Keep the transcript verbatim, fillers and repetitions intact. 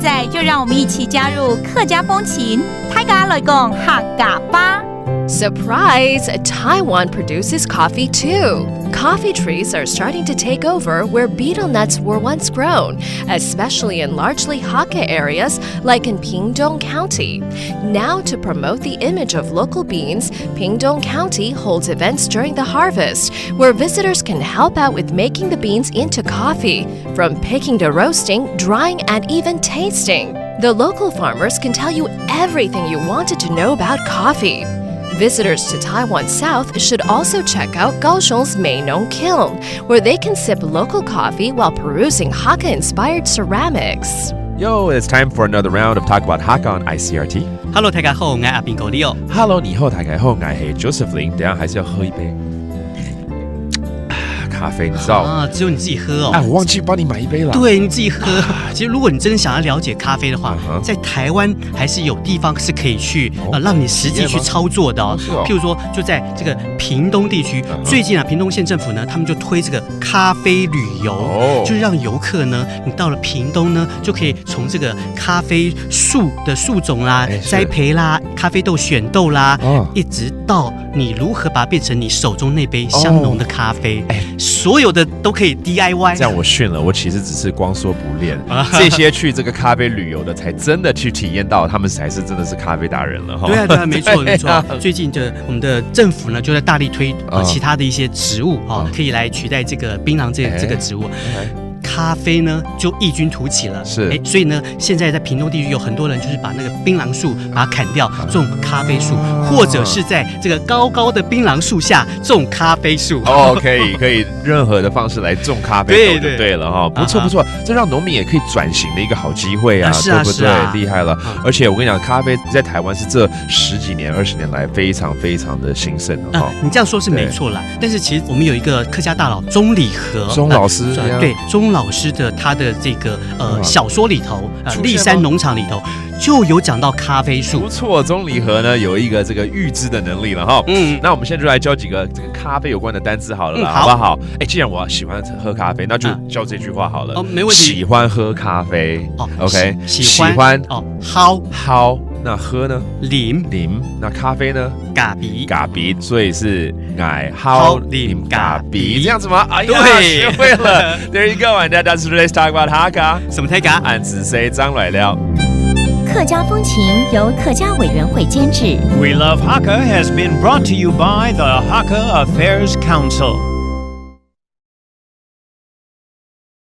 现在就让我们一起加入客家风情，大家来讲客家吧。 Surprise! Taiwan produces coffee too. Coffee trees are starting to take over where betel nuts were once grown, especially in largely Hakka areas like in Pingtung County. Now, to promote the image of local beans, Pingtung County holds events during the harvest where visitors can help out with making the beans into coffee, from picking to roasting, drying, and even tasting. The local farmers can tell you everything you wanted to know about coffee. Visitors to Taiwan South should also check out Kaohsiung's Meinong Kiln, where they can sip local coffee while perusing Hakka-inspired ceramics. Yo, it's time for another round of Talk About Hakka on I C R T. Hello，大家好，我是阿兵哥 Leo。 Hello，你好，大家好，我是 Josephine。等一下还是要喝一杯啊咖啡，你知道？啊，只有你自己喝哦。哎，我忘记帮你买一杯了。对，你自己喝。其实，如果你真的想要了解咖啡的话嗯哼在台湾还是有地方是可以去哦呃，让你实际去体验吗操作的哦哦。是哦譬如说，就在这个屏东地区嗯哼，最近啊，屏东县政府呢，他们就推这个咖啡旅游，哦就是让游客呢，你到了屏东呢，就可以从这个咖啡树的树种啦哎、是栽培啦、咖啡豆选豆啦，哦一直到你如何把它变成你手中那杯香浓的咖啡，哎所有的都可以 D I Y。这样我逊了，我其实只是光说不练啊。这些去这个咖啡旅游的，才真的去体验到，他们才是真的是咖啡达人了哈。对啊，对啊，没错，没错啊。最近的我们的政府呢，就在大力推呃啊其他的一些植物啊啊，可以来取代这个槟榔这哎这个植物。 OK 咖啡呢就异军突起了，是哎，所以呢，现在在屏东地区有很多人就是把那个槟榔树把它砍掉，啊种咖啡树，或者是在这个高高的槟榔树下种咖啡树。哦，可以可以，任何的方式来种咖啡豆就对对对了哈，不错啊哈不错，这让农民也可以转型的一个好机会啊，啊是啊对不对？是啊厉害了！嗯而且我跟你讲，咖啡在台湾是这十几年、二十年来非常非常的兴盛的啊哈。，你这样说是没错啦，但是其实我们有一个客家大佬钟礼和钟老师呀呃对，钟老师的他的这个呃嗯小说里头，呃出现吗立山农场里头就有讲到咖啡树不。错，钟礼和呢有一个这个预知的能力了哈。嗯，那我们现在就来教几个这个咖啡有关的单词好了啦，嗯好不好？哎，既然我喜欢喝咖啡，那就嗯教这句话好了。哦没问题喜欢喝咖啡。哦 OK，喜喜欢喜欢哦，好好，那喝呢？啉啉。那咖啡呢？咖啡。咖啡，所以是爱好好啉咖啉咖啡，啡这样子吗？哎呀，对学会了。There you go, and that's today's Talk About Hakka。什么？大家俺仔細张来了。客家风情由客家委员会监制。 We Love Hakka has been brought to you by the Hakka Affairs Council.